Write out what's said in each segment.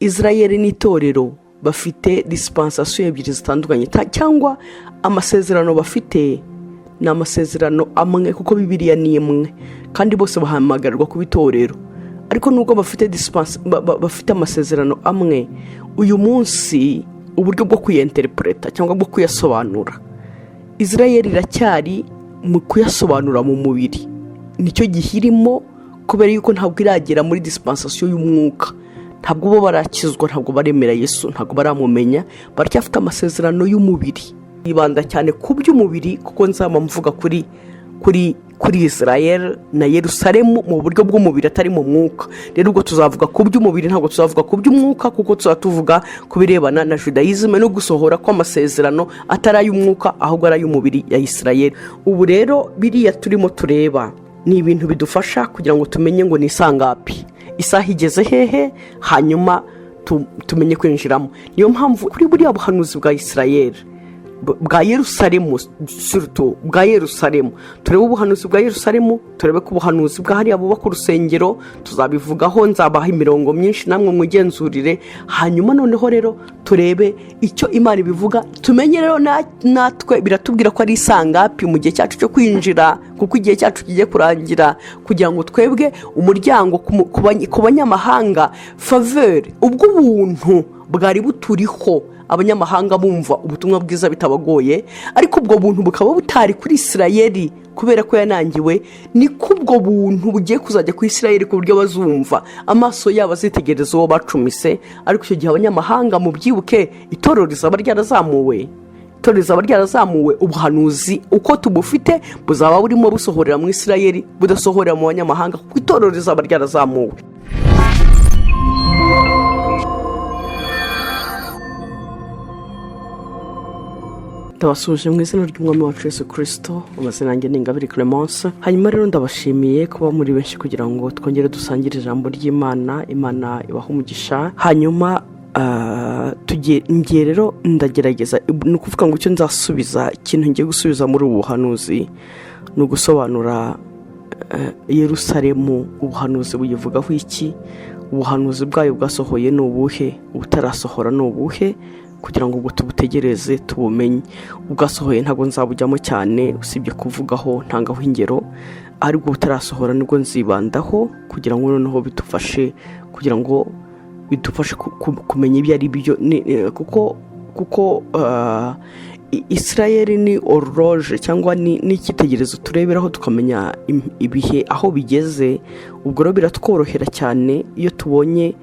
Israel n'itorero bafite dispensation ebyiri zitandukanye, cyangwa amasezerano bafite ni amasezerano amwe, kuko Bibiliya ni imwe kandi bose bahamagarirwa kuba itorero. Ariko nubwo bafite bafite amasezerano amwe, uyu munsi uburyo bwo kuyenterepureta cyangwa bwo kuyasobanura, Israel iracyari mu kuyasobanura mu mubiri. Nicyo gihe irimo, kubera yuko ntabwo iragera muri dispensation y'umwuka. Ntabwo bo barakizwa, ntabwo baremera Yesu, ntabwo baramumenya, baracyafite amasezerano y'umubiri. Yibanda cyane ku by'umubiri, kuko nzaba mvuga kuri Israel na Yerusalemu mu buryo bw'umubiri, atari mu mwuka. Rero ubwo tuzavuga ku by'umubiri, ntabwo tuzavuga ku by'umwuka, kuko tuzaba tuvuga ku birebana na judaïsme no gusohora kw'amasezerano atari ay'umwuka, ahubwo ari ay'umubiri ya Israel. Ubu rero biriya turimo tureba ni ibintu bidufasha kugira ngo tumenye ngo ni isangapi, isaha igeze hehe, hanyuma tumenye kwinjiramo. Niyo mpamvu kuri buriya buhanuzi bwa Israel, bwa Yerusalemu, surtout bwa Yerusalemu, turebe ubuhanuzi bwa Yerusalemu, turebe ko ubuhanuzi bwa hariya bubaka urusengero tuzabivugaho. Nzabaha imirongo myinshi, namwe mwigenzurire. Hanyuma noneho rero turebe icyo Imana ibivuga, tumenye rero natwe biratubwira ko ari isangapi mu gihe cyacu cyo kwinjira, kuko igihe cyacu kigiye kurangira, kugira ngo twebwe umuryango ku banyamahanga, faveur, ubwo ubuntu bwari buturiho, abanyamahanga bumva ubutumwa bwiza bitabagoye, ariko ubwo buntu bukaba butari kuri Isirayeli kubera ko yanangiwe. Niko ubwo buntu bugiye kuzajya ku Isirayeli, ku buryo bazumva amaso yabo azitegereza uwo bacumise. Ariko icyo gihe abanyamahanga, mubyibuke, itorero rizaba ryarazamuwe, itorero rizaba ryarazamuwe. Ubuhanuzi uko tubufite buzaba burimo busohorera mu Isirayeli, budasohorera mu banyamahanga, kuko itorero rizaba ryarazamuwe. Ndabasuhuje mu izina ry'Umwami wacu Yesu Kirisito. Amazina yanjye ni Ingabire Clemence. Hanyuma rero ndabashimiye kuba muri benshi kugira ngo twongere dusangire ijambo ry'Imana. Imana ibahe umugisha. Hanyuma ngiye rero ndagerageza, ni ukuvuga ngo icyo nzasubiza, ikintu ngiye gusubiza muri ubu buhanuzi ni ugusobanura Yerusalemu, ubuhanuzi buyivugaho iki, ubuhanuzi bwayo bwasohoye ni ubuhe, ubutarasohora ni ubuhe, kugira ngo ubwo tubutegereze tubumenye. Ubwasohoye ntabwo nzabujyamo cyane, usibye kuvugaho ntangaho ingero, ariko ubutarasohora nibwo nzibandaho, kugira ngo noneho bidufashe, kugira ngo bidufashe kumenya ibyo ari byo. Kuko Israel ni horloge cyangwa ni icyitegererezo tureberaho tukamenya ibihe aho bigeze. Ubwo rero biratworohera cyane iyo tubonye,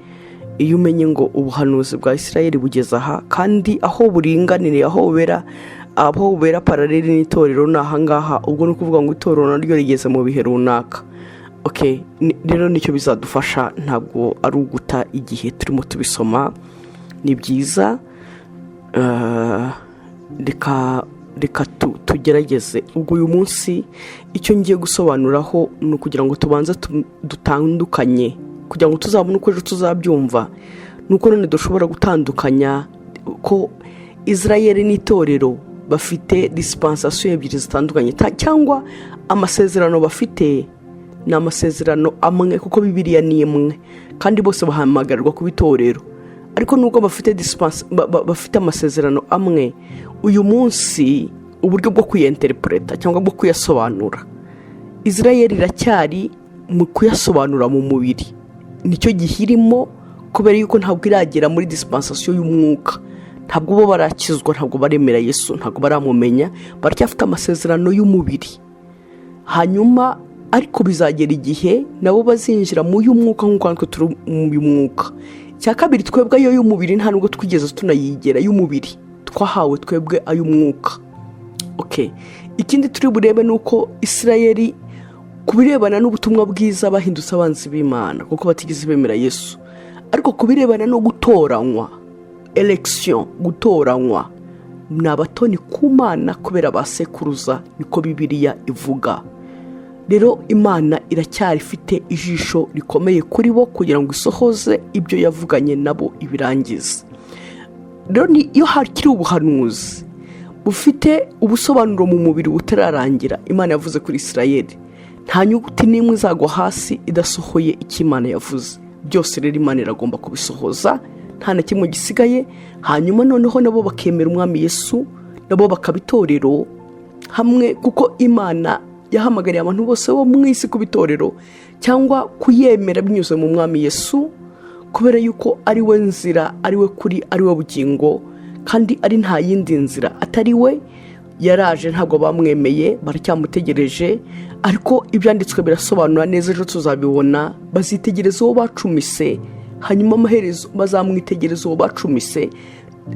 iyo umenye ngo ubuhanuzi bwa Israel bugeze aha, kandi aho buringaniriye, aho bubera parallèle n'itorero ni ahangaha. Ubwo ni ukuvuga ngo itorero naryo rigeze mu bihe runaka. Rero nicyo bizadufasha, ntabwo ari uguta igihe turimo tubisoma, ni byiza. Reka tugerageze. Ubwo uyu munsi icyo ngiye gusobanuraho ni ukugira ngo tubanze dutandukanye, kugira ngo tuzabone uko ejo tuzabyumva. Ni uko none dushobora gutandukanya ko Israel n'itorero bafite dispensation ebyiri zitandukanye, cyangwa amasezerano bafite ni amasezerano amwe, kuko Bibiliya ni imwe kandi bose bahamagarirwa kuba itorero. Ariko nubwo bafite amasezerano amwe, uyu munsi uburyo bwo kuyenterepureta cyangwa bwo kuyasobanura, Israel iracyari mu kuyasobanura mu mubiri. Nicyo gihe irimo, kubera yuko ntabwo iragera muri dispensation y'umwuka. Ntabwo bo barakizwa, ntabwo baremera Yesu, ntabwo baramumenya, baracyafite amasezerano y'umubiri. Hanyuma ariko bizagera igihe nabo bazinjira mu y'umwuka nk'uko natwe turi mu y'umwuka. Icya kabiri, twebwe ayo y'umubiri nta nubwo twigeze tunayigera y'umubiri, twahawe twebwe ay'umwuka. Ikindi turi burebe ni uko Isirayeli ku birebana n'ubutumwa bwiza bahindutse abanzi b'Imana, kuko batigeze bemera Yesu. Ariko ku birebana no gutoranywa, élection, gutoranywa, ni abatoni ku Mana kubera ba sekuruza, niko Bibiliya ivuga. Rero Imana iracyari ifite ijisho rikomeye kuri bo kugira ngo isohoze ibyo yavuganye nabo, ibirangize. Rero iyo hakiri ubuhanuzi bufite ubusobanuro mu mubiri butararangira, Imana yavuze kuri Isirayeli, nta nyuguti n'imwe izagwa hasi idasohoye icyo Imana yavuze. Byose rero Imana iragomba kubisohoza. nta na kimwe gisigaye. Hanyuma noneho nabo bakemera Umwami Yesu, nabo bakaba itorero hamwe, kuko Imana yahamagariye abantu bose bo mu isi kuba itorero cyangwa kuyemera binyuze mu Mwami Yesu, kubera yuko ari we nzira, ari we kuri, ari we bugingo, kandi ari nta yindi nzira atari we. Yaraje, ntabwo bamwemeye, baracyamutegereje. Ariko Ibyanditswe birasobanura neza, ejo tuzabibona. Bazitegereza uwo bacumise, hanyuma amaherezo bazamwitegereza uwo bacumise,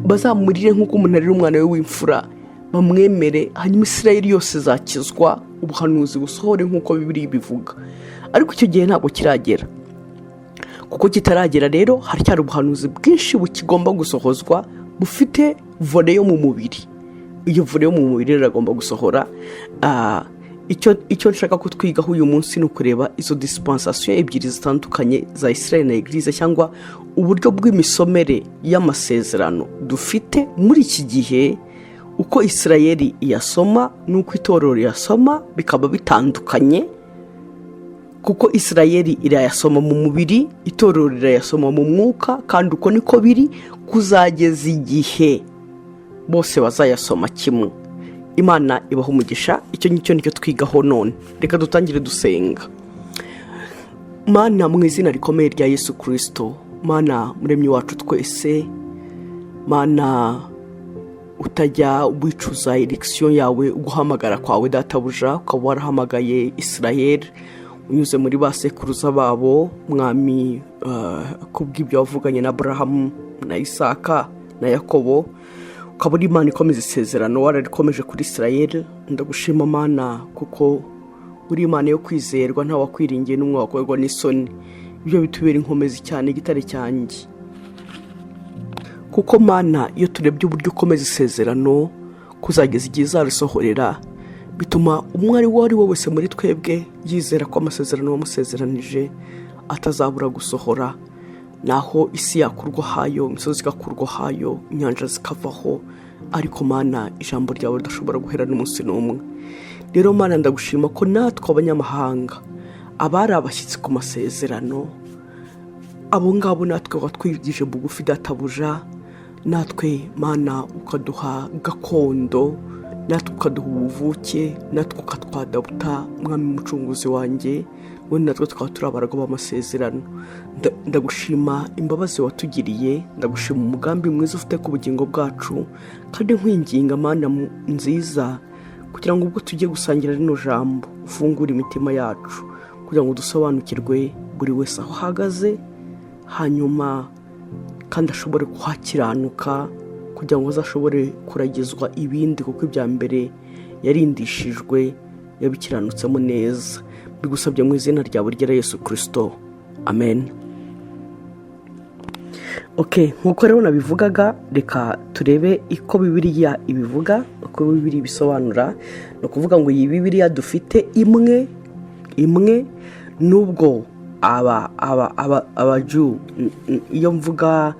bazamurire nk'uko umuntu arira umwana we w'imfura, bamwemere. Hanyuma Isirayeli yose izakizwa, ubuhanuzi busohore nk'uko Bibiliya bivuga. Ariko icyo gihe ntabwo kiragera. Kuko kitaragera rero, haracyari ubuhanuzi bwinshi bukigomba gusohozwa, bufite volet yo mu mubiri. Iyo volet yo mu mubiri rero iragomba gusohora. Icyo nshaka ko twigaho uyu munsi ni ukureba izo dispensation ebyiri zitandukanye za Israel na Église, cyangwa uburyo bw'imisomere y'amasezerano dufite muri iki gihe, uko Israel iyasoma n'uko itorero riyasoma bikaba bitandukanye, kuko Israel irayasoma mu mubiri, itorero rirayasoma mu mwuka. Kandi uko niko biri kuzageza igihe bose bazayasoma kimwe. Imana ibaha umugisha. Icyo ngicyo nicyo twigaho none. Reka dutangire dusenga. Mana, mu izina rikomeye rya Yesu Kirisito, Mana Muremyi wacu twese, Mana utajya wicuza élection yawe, uguhamagara kwawe, databuja, ukaba warahamagaye Israel unyuze muri ba sekuruza babo, Mwami, kubw'ibyo wavuganye na Aburahamu na Isaka na Yakobo, ukaba uri Imana ikomeza isezerano, wararikomeje kuri Israel. Ndagushima Mana, kuko uri Imana yo kwizerwa, nta wakwiringiye n'umwe wakorwa n'isoni. Ibyo bitubera inkomezi cyane, igitare cyanjye, kuko Mana, iyo turebye uburyo ukomeza isezerano kuzageza igihe izarisohorera, bituma umwe uwo ari we wese muri twebwe yizera ko amasezerano wamusezeranije atazabura gusohora, naho isi yakurwa hayo, imisozi igakurwa hayo, inyanja zikavaho, ariko Mana, ijambo ryawe ridashobora guhera n'umunsi n'umwe. Rero Mana, ndagushima ko natwe abanyamahanga, abari abashyitsi ku masezerano, abo ngabo natwe watwigije bugufi, databuja, natwe Mana ukaduha gakondo, natwe ukaduha ubuvuke, natwe ukatwadabuta, Mwami Mucunguzi wanjye, ubundi natwe tukaba turi abaragwa b'amasezerano. Ndagushima imbabazi watugiriye, ndagushima umugambi mwiza ufite ku bugingo bwacu, kandi nkwinginga Mana nziza, kugira ngo ubwo tugiye gusangira rino jambo ufungure imitima yacu, kugira ngo dusobanukirwe buri wese aho ahagaze, hanyuma kandi ashobore kuhakiranuka, kugira ngo azashobore kuragizwa ibindi, kuko ibya mbere yarindishijwe, yabikiranutsemo neza. Bigusabye mu izina ryawe ryera Yesu Kirisito, amen. Ok, nk'uko rero nabivugaga, reka turebe uko Bibiliya ibivuga, uko Bibiliya ibisobanura. Ni ukuvuga ngo iyi Bibiliya dufite imwe imwe, nubwo aba aba aba abaju, iyo mvuga,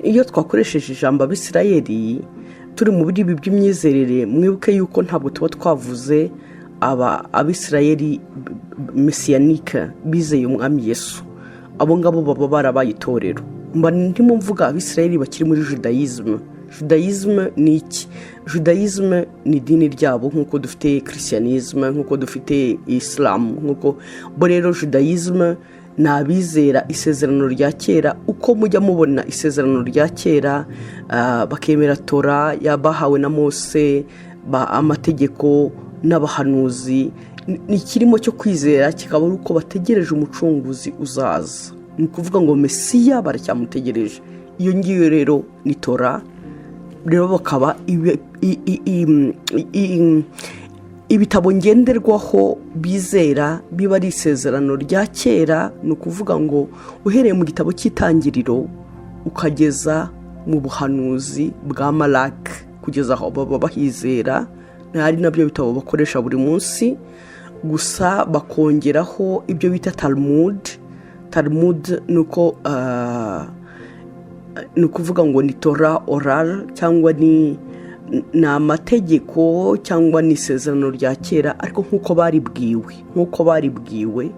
iyo twakoresheje ijambo Abisirayeli turi mu biri by'imyizerere, mwibuke yuko ntabwo tuba twavuze aba Abisirayeli messianique bizeye Umwami Yesu. Abo ngabo baba barabaye itorero. Mba ndimo mvuga Abisirayeli bakiri muri judaïsme. Judaïsme ni iki? Judaïsme ni idini ryabo, nk'uko dufite christianisme, nk'uko dufite Isilamu, nk'uko bo. Rero judaïsme ni abizera isezerano rya kera, uko mujya mubona isezerano rya kera, bakemera Tora bahawe na Mose, amategeko n'abahanuzi. Ni ikirimo cyo kwizera, kikaba ari uko bategereje umucunguzi uzaza, ni ukuvuga ngo Mesiya baracyamutegereje. Iyo ngiyo rero ni Tora. Rero bakaba ibitabo ngenderwaho bizera biba ari isezerano rya kera, ni ukuvuga ngo uhereye mu gitabo cy'Itangiriro ukageza mu buhanuzi bwa Malaki, kugeza aho baba bahizera. Ari nabyo bitabo bakoresha buri munsi, gusa bakongeraho ibyo bita Talmud. Talmud ni uko ni ukuvuga ngo ni Torah orale, cyangwa ni amategeko, cyangwa ni isezerano rya kera, ariko nk'uko baribwiwe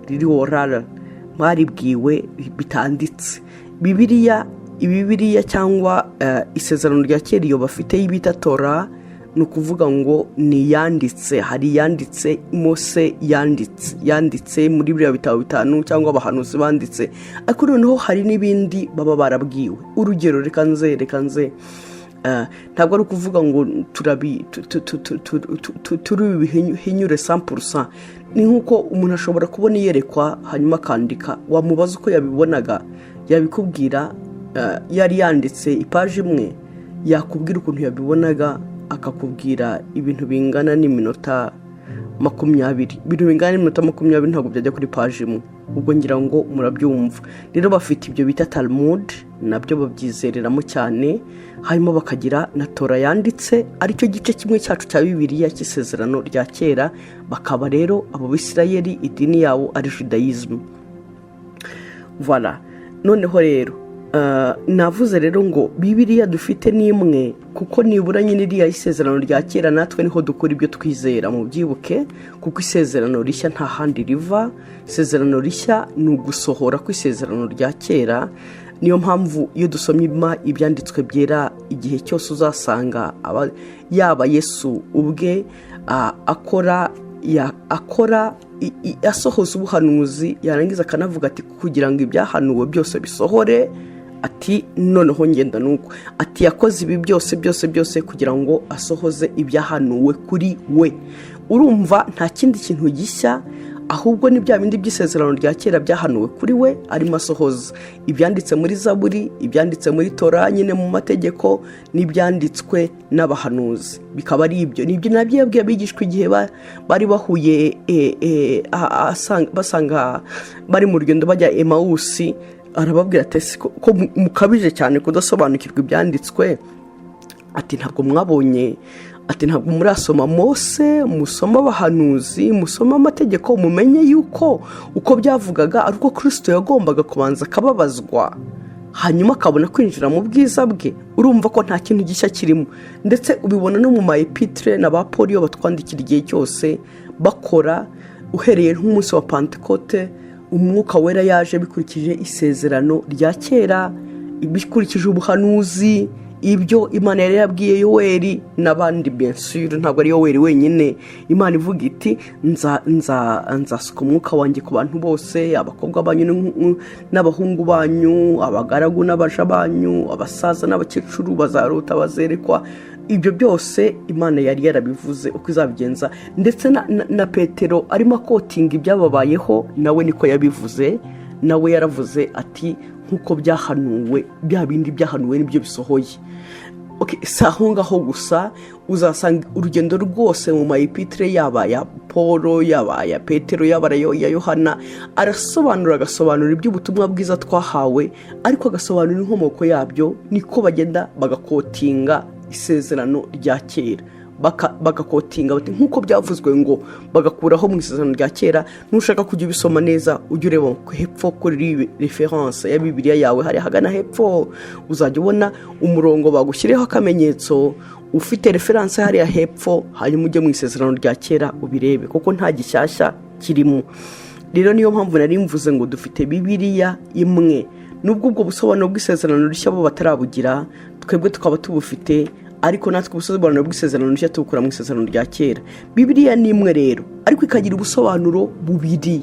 riri orale, baribwiwe bitanditse. Bibiliya Bibiliya cyangwa isezerano rya kera iyo bafite y'ibita Tora, ni ukuvuga ngo ni iyanditse, hari iyanditse Mose yanditse muri biriya bitabo bitanu cyangwa abahanuzi banditse, ariko noneho hari n'ibindi baba barabwiwe. Urugero, reka nze ntabwo ari ukuvuga ngo turabi turi bihinyure 100%. Ni nk'uko umuntu ashobora kubona iyerekwa hanyuma akandika, wamubaza uko yabibonaga yabikubwira. Yari yanditse ipaji imwe, yakubwira ukuntu yabibonaga, akakubwira ibintu bingana n'iminota 20. Ibintu bingana n'iminota 20 ntabwo byajya kuri paji imwe. Ubwo ngira ngo murabyumva. Rero bafite ibyo bita Talmud, nabyo babyizereramo cyane, hanyuma bakagira na Tora yanditse, aricyo gice kimwe cyacu cya Bibiliya cy'isezerano rya kera. Bakaba rero abo Bisirayeli, idini yabo ari Judaïsme. Voilà. Noneho rero navuze rero ngo Bibiliya dufite ni imwe, kuko nibura nyine iriya isezerano rya kera natwe niho dukora ibyo twizera, mu byibuke, kuko isezerano rishya nta handi riva. Isezerano rishya ni ugusohora kw'isezerano rya kera. Niyo mpamvu iyo dusomye ibyanditswe byera, igihe cyose uzasanga yaba Yesu ubwe akora asohoza ubuhanuzi, yarangiza akanavuga ati kugira ngo ibyahanuwe byose bisohore, ati noneho ngenda nuko ati yakoze ibi byose byose byose kugira ngo asohoze ibyahanuwe kuri we. Urumva nta kindi kintu gishya, ahubwo ni bya bindi by'isezerano rya kera byahanuwe kuri we arimo asohoza, ibyanditse muri Zaburi, ibyanditse muri Tora nyine mu mategeko, n'ibyanditswe n'abahanuzi, bikaba ari ibyo. Nibyo nabyo yabwiye abigishwa igihe bari bahuye, basanga bari mu rugendo bajya Emawusi. Arababwira ati ko mukabije cyane kudasobanukirwa ibyanditswe? Ati ntabwo mwabonye, ati ntabwo murasoma Mose, musoma abahanuzi, musoma amategeko, mumenye yuko uko byavugaga ari uko Kirisito yagombaga kubanza akababazwa, hanyuma akabona kwinjira mu bwiza bwe. Urumva ko nta kintu gishya kirimo. Ndetse ubibona no mu ma épîtres na ba Paul iyo batwandikira, igihe cyose bakora uhereye nk'umunsi wa Pantekote, Umwuka Wera yaje bikurikije isezerano rya kera, bikurikije ubuhanuzi, ibyo Imana yari yabwiye Yoweri n'abandi. Bien sûr, ntabwo ari Yoweri wenyine. Imana ivuga iti nzasuka umwuka wanjye ku bantu bose, abakobwa banyu n'abahungu banyu, abagaragu n'abaja banyu, abasaza n'abakecuru bazarota, bazerekwa. Ibyo byose Imana yari yarabivuze uko izabigenza. Ndetse na Petero arimo aquotinga ibyababayeho, nawe niko yabivuze. Nawe yaravuze ati nk'uko byahanuwe, bya bindi byahanuwe nibyo bisohoye. Si aho ngaho gusa, uzasanga urugendo rwose mu ma épîtres, yaba ya Paul, yaba ya Petero, yaba ya Yohana, arasobanura, agasobanura iby'ubutumwa bwiza twahawe, ariko agasobanura inkomoko yabyo. Niko bagenda bagaquotinga isezerano rya kera, bagaquotinga bati nk'uko byavuzwe ngo, bagakuraho mu isezerano rya kera. Nushaka kujya ubisoma neza, ujye ureba hepfo kuri référence ya Bibiliya yawe, hari ahagana hepfo uzajya ubona umurongo bagushyiriyeho akamenyetso, ufite référence hariya hepfo, hanyuma ujye mu isezerano rya kera ubirebe, kuko nta gishyashya kirimo. Rero niyo mpamvu nari mvuze ngo dufite Bibiliya imwe, nubwo ubwo busobanuro bw'isezerano rishya bo batarabugira, twebwe tukaba tubufite, ariko natwe ubusobanuro bw'isezerano rishya tubukura mu isezerano rya kera. Bibiliya ni imwe rero, ariko ikagira ubusobanuro bubiri,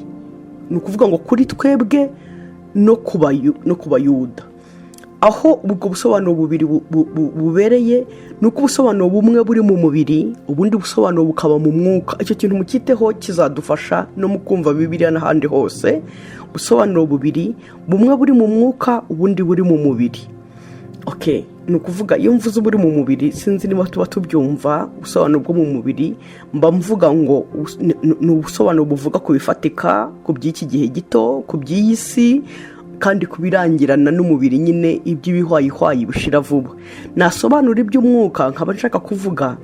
ni ukuvuga ngo kuri twebwe no ku Bayuda. Aho ubwo busobanuro bubiri bubereye ni uko ubusobanuro bumwe buri mu mubiri, ubundi busobanuro bukaba mu mwuka. Icyo kintu mukiteho, kizadufasha no mu kumva Bibiliya n'ahandi hose. Ubusobanuro bubiri, bumwe buri mu mwuka, ubundi buri mu mubiri. Okay, ni ukuvuga iyo mvuze uburi mu mubiri, sinzi niba tuba tubyumva, ubusobanuro bwo mu mubiri mba mvuga ngo ni ubusobanuro buvuga ku bifatika, ku by'iki gihe gito, ku by'iyi si, kandi ku birangirana n'umubiri nyine, iby'ibihwayihwayi bishira vuba. Nasobanura iby'umwuka nkaba nshaka kuvuga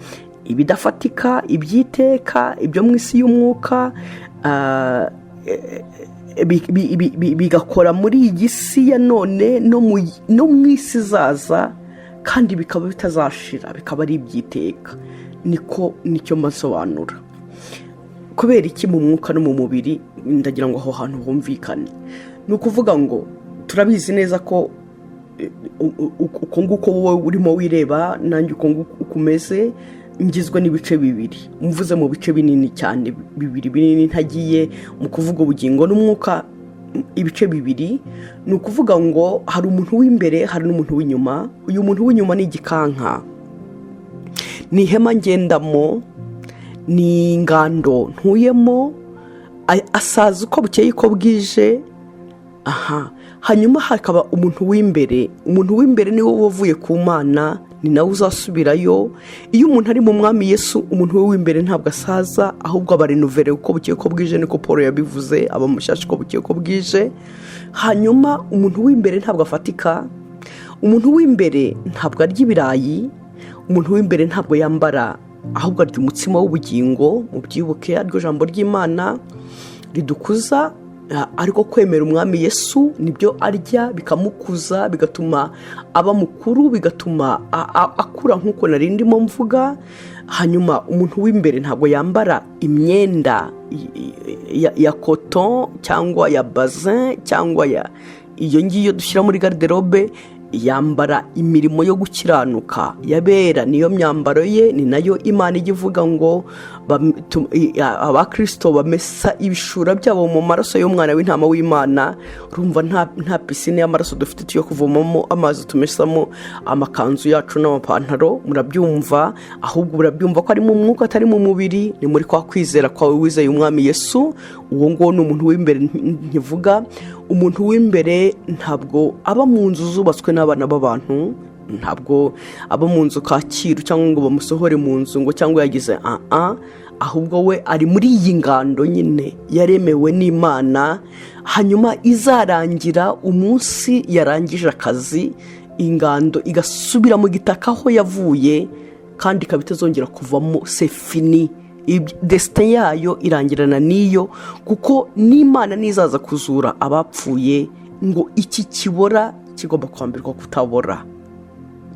ibidafatika, iby'iteka, ibyo mu isi y'umwuka, bigakora muri iyi si ya none no mu isi izaza, kandi bikaba bitazashira, bikaba ari iby'iteka. Niko nicyo mbasobanura. Kubera iki mu mwuka no mu mubiri? Ndagira ngo aho hantu humvikane. Ni ukuvuga ngo turabizi neza ko Uko nguko wowe urimo wireba, nanjye uko nguko uko umeze, ngizwe n'ibice bibiri. Mvuze mu bice binini cyane bibiri binini, ntagiye mu kuvuga ubugingo n'umwuka. Ibice bibiri ni ukuvuga ngo hari umuntu w'imbere, hari n'umuntu w'inyuma. Uyu muntu w'inyuma ni igikanka, ni ihema ngendamo, ni ingando ntuyemo, asaza uko bukeye, uko bwije. Aha hanyuma hakaba umuntu w'imbere. Umuntu w'imbere niwe wavuye ku Mana, ni nawe uzasubirayo. Iyo umuntu ari mu Mwami Yesu, umuntu we w'imbere ntabwo asaza, ahubwo aba renouvelé uko bukeye uko bwije. Niko Paul yabivuze, aba mushyashya uko bukeye uko bwije. Hanyuma umuntu w'imbere ntabwo afatika, umuntu w'imbere ntabwo arya ibirayi, umuntu w'imbere ntabwo yambara, ahubwo arya umutsima w'ubugingo. Mubyibuke, ariryo jambo ry'Imana ridukuza, ariko kwemera Umwami Yesu nibyo arya, bikamukuza, bigatuma aba mukuru, bigatuma akura nk'uko nari ndimo mvuga. Hanyuma umuntu w'imbere ntabwo yambara imyenda ya coton cyangwa ya bazin cyangwa ya iyo ngiyo dushyira muri garde-robe. Yambara imirimo yo gukiranuka yabera, niyo myambaro ye. Ni nayo Imana ijya ivuga ngo abakirisito bamesa ibishura byabo mu maraso y'umwana w'intama w'Imana. Urumva nta piscine y'amaraso dufite yo kuvomamo amazi tumesamo amakanzu yacu n'amapantaro. Murabyumva, ahubwo murabyumva ko ari mu mwuka, atari mu mubiri. Ni muri kwa kwizera kwawe wizeye Umwami Yesu. Uwo nguwo ni umuntu w'imbere. Ntivuga umuntu w'imbere ntabwo aba mu nzu zubatswe n'abana b'abantu, ntabwo aba mu nzu Kacyiru cyangwa ngo bamusohore mu nzu ngo cyangwa yagize aa, ahubwo we ari muri iyi ngando nyine yaremewe n'Imana, hanyuma izarangira umunsi yarangije akazi, ingando igasubira mu gitaka aho yavuye, kandi ikaba itazongera kuvamo. C'est fini, destin yayo irangirana n'iyo, kuko n'Imana nizaza kuzura abapfuye ngo iki kibora kigomba kwambirwa kutabora,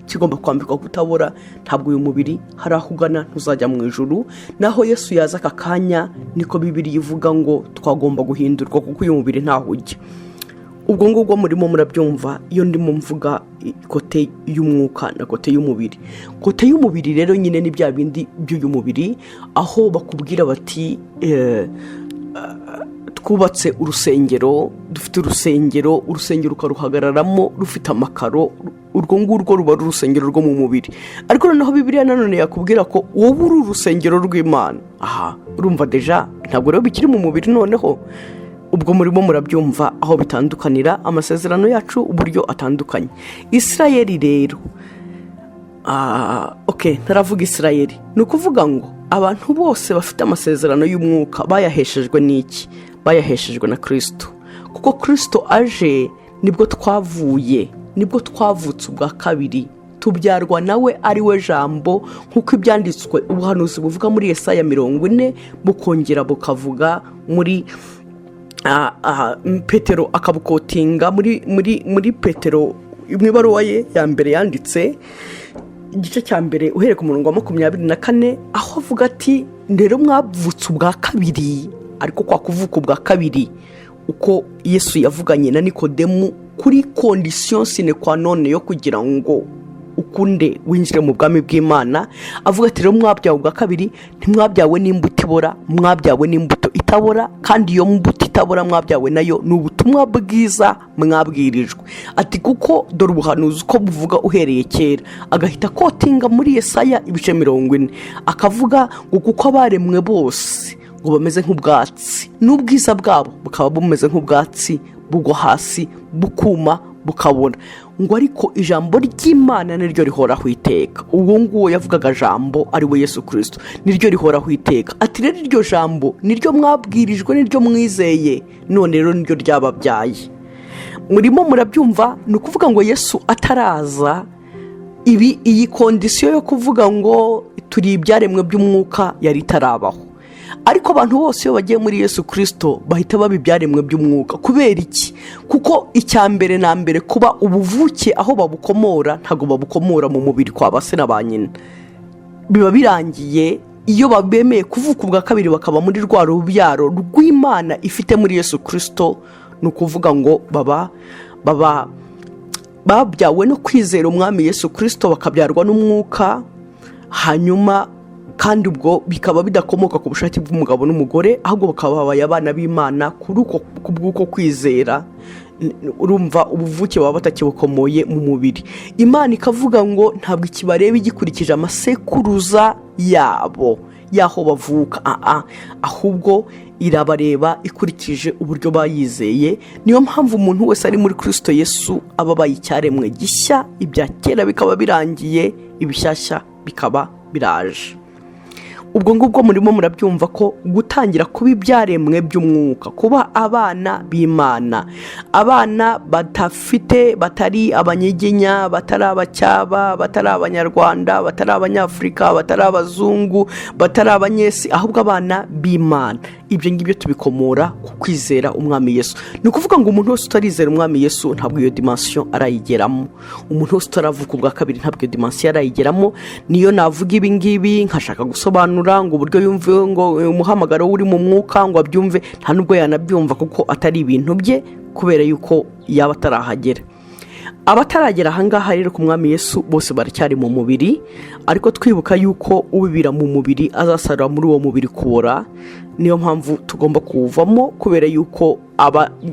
kigomba kwambikwa kutabora. Ntabwo uyu mubiri hari aho ugana, ntuzajya mu ijuru. Naho Yesu yaza aka kanya, niko Bibiri ivuga ngo twagomba guhindurwa, kuko uyu mubiri ntaho ujya. Ubwo ngubwo murimo murabyumva iyo ndimo mvuga côté y'umwuka na côté y'umubiri. Côté y'umubiri rero nyine ni bya bindi by'uyu mubiri, aho bakubwira bati twubatse urusengero, dufite urusengero. Urusengero ukaruhagararamo rufite amakaro, urwo ngurwo ruba ari urusengero rwo mu mubiri. Ariko noneho Bibiliya nanone yakubwira ko wowe uri urusengero rw'Imana. Aha urumva déjà ntabwo rero bikiri mu mubiri. Noneho ubwo murimo murabyumva aho bitandukanira, amasezerano yacu uburyo atandukanye. Isirayeli rero, ok, ntaravuga Isirayeli. Ni ukuvuga ngo abantu bose bafite amasezerano y'umwuka bayaheshejwe n'iki? Bayaheshejwe na Kirisito, kuko Kirisito aje nibwo twavuye, nibwo twavutse ubwa kabiri, tubyarwa nawe, ari we Jambo, nk'uko ibyanditswe ubuhanuzi buvuga muri Yesaya 40, bukongera bukavuga muri Petero, akabuquotinga muri Petero mu ibaruwa ye ya mbere yanditse, igice cya mbere uhereye ku murongo wa 24, aho avuga ati rero mwavutse ubwa kabiri. Ariko kwa kuvuka ubwa kabiri, uko Yesu yavuganye na Nikodemu kuri condition sine qua non yo kugira ngo ukunde winjire mu bwami bw'Imana, avuga ati rero mwabyawe ubwa kabiri, ntimwabyawe n'imbuto ibora, mwabyawe n'imbuto itabora. Kandi iyo mbuto itabora mwabyawe nayo ni ubutumwa bwiza mwabwirijwe. Ati kuko dore ubuhanuzi uko buvuga uhereye kera, agahita aquotinga muri Yesaya ibice 40, akavuga ngo kuko abaremwe bose ngo bameze nk'ubwatsi, n'ubwiza bwabo bukaba bumeze nk'ubwatsi bugwa hasi bukuma bukabona, ngo ariko ijambo ry'Imana niryo rihoraho iteka. Uwo nguwo yavugaga Jambo ari we Yesu Kirisito, niryo rihoraho iteka. Ati rero iryo jambo niryo mwabwirijwe, niryo mwizeye, none rero niryo ryababyaye. Murimo murabyumva? Ni ukuvuga ngo Yesu ataraza, ibi iyi condition yo kuvuga ngo turi ibyaremwe by'umwuka yari itarabaho. Ariko abantu bose iyo bagiye muri Yesu Kirisito bahita baba ibyaremwe by'umwuka. Kubera iki? Kuko icya mbere na mbere, kuba ubuvuke aho babukomora, ntabwo babukomora mu mubiri kwa ba se na ba nyina. Biba birangiye iyo bemeye kuvuka ubwa kabiri, bakaba muri rwa rubyaro rw'Imana ifite muri Yesu Kirisito. Ni ukuvuga ngo baba Babyawe no kwizera Umwami Yesu Kirisito, bakabyarwa n'Umwuka. Hanyuma kandi ubwo bikaba bidakomoka ku bushake bw'umugabo n'umugore, ahubwo bakaba babaye abana b'Imana kuri uko bw'uko kwizera. Urumva, ubuvuke baba batakibukomoye mu mubiri. Imana ikavuga ngo ntabwo ikibareba igikurikije amasekuruza yabo y'aho bavuka, ahubwo irabareba ikurikije uburyo bayizeye. Niyo mpamvu umuntu wese ari muri Kirisito Yesu aba abaye icyaremwe gishya, ibya kera bikaba birangiye, ibishyashya bikaba biraje. Ubwo ngubwo murimo murabyumva ko gutangira kuba ibyaremwe by'umwuka, kuba abana b'Imana, abana badafite, batari Abanyiginya, batari Abacyaba, batari Abanyarwanda, batari Abanyafurika, batari Abazungu, batari Abanyesi, ahubwo abana b'Imana. Ibyo ngibyo tubikomora ku kwizera Umwami Yesu. Ni ukuvuga ngo umuntu wese utarizera Umwami Yesu ntabwo iyo dimension arayigeramo. Umuntu wese utaravuka ubwa kabiri ntabwo iyo dimension arayigeramo. Niyo navuga ibi ngibi, nkashaka gusobanura ngo uburyo yumve ngo umuhamagaro uri mu mwuka, ngo abyumve, nta nubwo yanabyumva, kuko atari ibintu bye, kubera yuko yaba atarahagera. Abataragera ahangaha rero ku Mwami Yesu bose baracyari mu mubiri, ariko twibuka yuko ubibira mu mubiri azasarura muri uwo mubiri kubora. Niyo mpamvu tugomba kuwuvamo, kubera yuko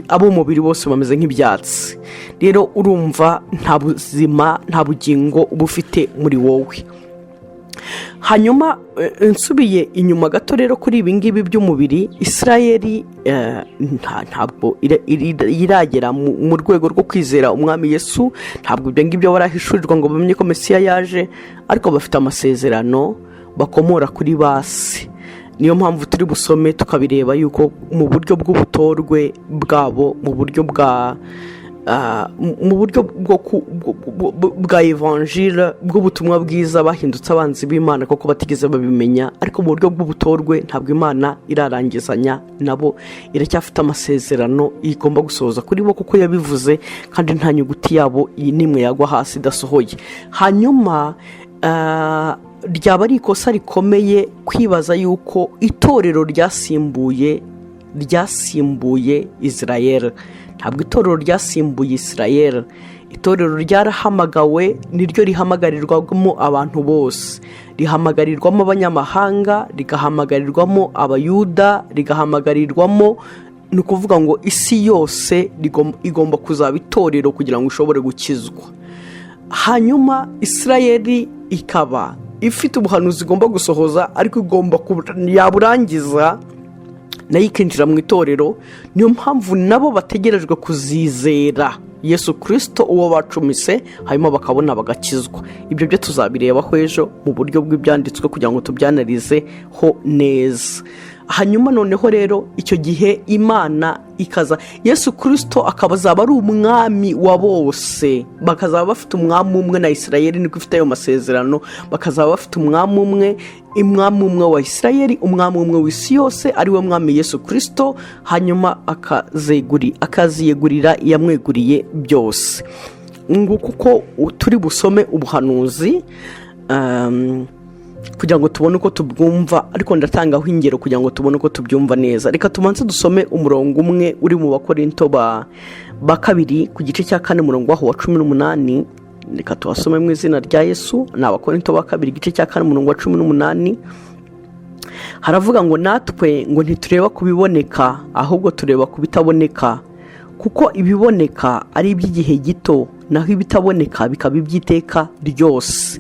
ab'umubiri bose bameze nk'ibyatsi. Rero urumva nta buzima, nta bugingo uba ufite muri wowe. Hanyuma nsubiye inyuma gato rero kuri ibi ngibi by'umubiri, Isirayeli ntabwo iragera mu rwego rwo kwizera Umwami Yesu. Ntabwo ibyo ngibyo barahishurirwa ngo bamenye ko Mesiya yaje, ariko bafite amasezerano bakomora kuri basi. Niyo mpamvu turi busome tukabireba yuko mu buryo bw'ubutorwe bwabo, mu buryo bwa evanjira, bw'ubutumwa bwiza, bahindutse abanzi b'Imana kuko batigeze babimenya. Ariko mu buryo bw'ubutorwe ntabwo Imana irarangizanya nabo, iracyafite amasezerano igomba gusohoza kuri bo, kuko yabivuze, kandi nta nyuguti yabo iyi n'imwe yagwa hasi idasohoye. Hanyuma ryaba ari ikosa rikomeye kwibaza yuko itorero ryasimbuye Israel. Ntabwo itorero ryasimbuye Israel. Itorero ryarahamagawe, niryo rihamagarirwamo abantu bose, rihamagarirwamo abanyamahanga, rigahamagarirwamo Abayuda, rigahamagarirwamo, ni ukuvuga ngo isi yose igomba kuzaba itorero kugira ngo ishobore gukizwa. Hanyuma Isirayeli ikaba ifite ubuhanuzi igomba gusohoza, ariko igomba yaburangiza nayo ikinjira mu itorero. Niyo mpamvu nabo bategerejwe kuzizera Yesu Kirisito uwo bacumise, hanyuma bakabona bagakizwa. Ibyo byo tuzabirebaho ejo mu buryo bw'Ibyanditswe kugira ngo tubyanarizeho neza. Hanyuma noneho rero icyo gihe Imana ikaza, Yesu Kirisito akaba azaba ari umwami wa bose, bakazaba bafite umwami umwe. Na Isirayeli niko ifite ayo masezerano, bakazaba bafite umwami umwe, umwami umwe wa Isirayeli, umwami umwe w'isi yose, ari we Mwami Yesu Kirisito. Hanyuma akaziyegurira iyamweguriye byose. Nguko uko turi busome ubuhanuzi kugira ngo tubone uko tubwumva, ariko ndatangaho ingero kugira ngo tubone uko tubyumva neza. Reka tubanze dusome umurongo umwe uri mu Bakorinto ba Kabiri ku gice cya 4, umurongo waho wa 18. Reka tuhasome mu izina rya Yesu. Ni Abakorinto ba Kabiri, igice cya 4, umurongo wa 18. Haravuga ngo: "Natwe ngo ntitureba ku biboneka, ahubwo tureba ku bitaboneka, kuko ibiboneka ari iby'igihe gito, naho ibitaboneka bikaba iby'iteka ryose."